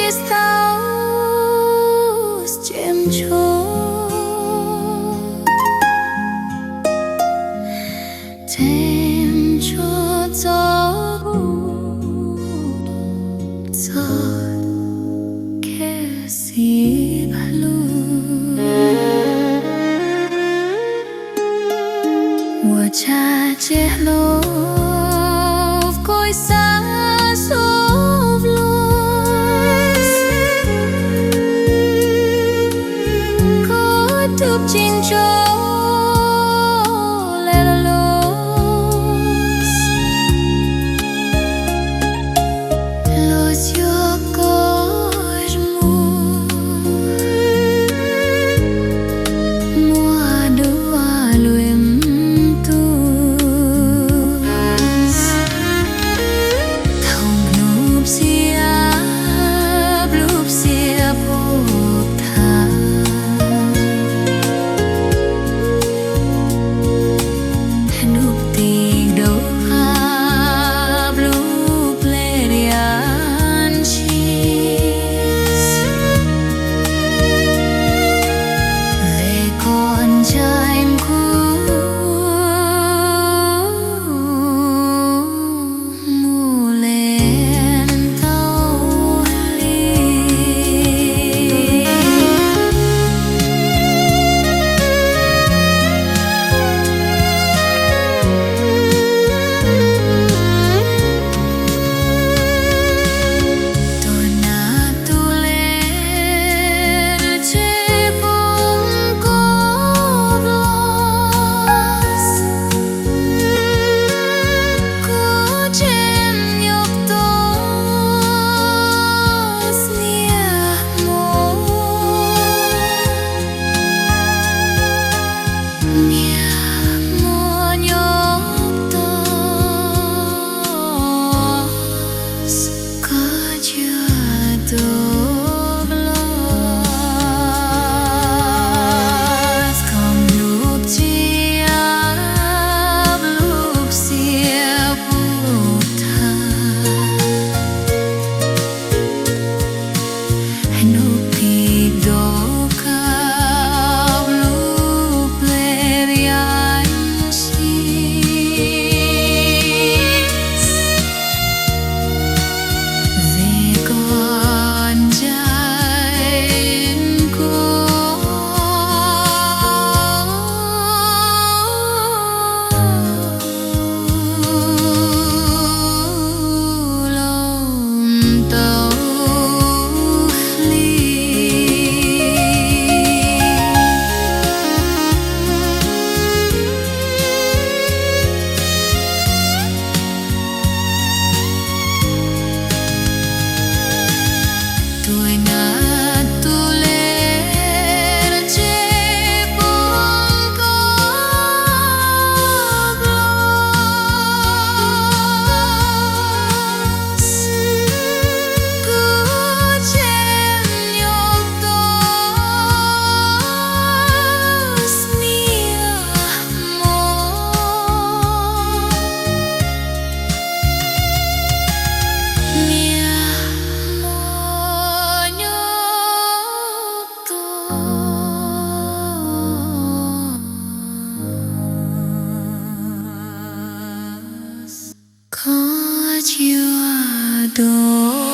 Tau tsem tshuaj, tsem tshuaj txog kuv txoj kev sib hlub. Ua tsaug tsis hlob koj xav xub los, koj tus tsis ntso le los. Los yog koj mus, muaj dua lwm tus. Thaum hnub txias plub txias puv thav, hnub tim dub qab plub ple diav ntsis, vim koj ntshai kuv mus len tau li. Tus nas tus lev tsis pom koj los, kuv tseem yuav tuaj niaj hmo, niaj hmo nyob tos koj cua tuaj los. Koj plub txias plub txias puv thav, hnub tim dub qab plub ple diav ntsis, vim koj ntshai kuv los tau li. Tus nas tus lev tsis pom koj los, kuv tseem yuav tuaj niaj hmo, niaj hmo nyob tos koj cua tuaj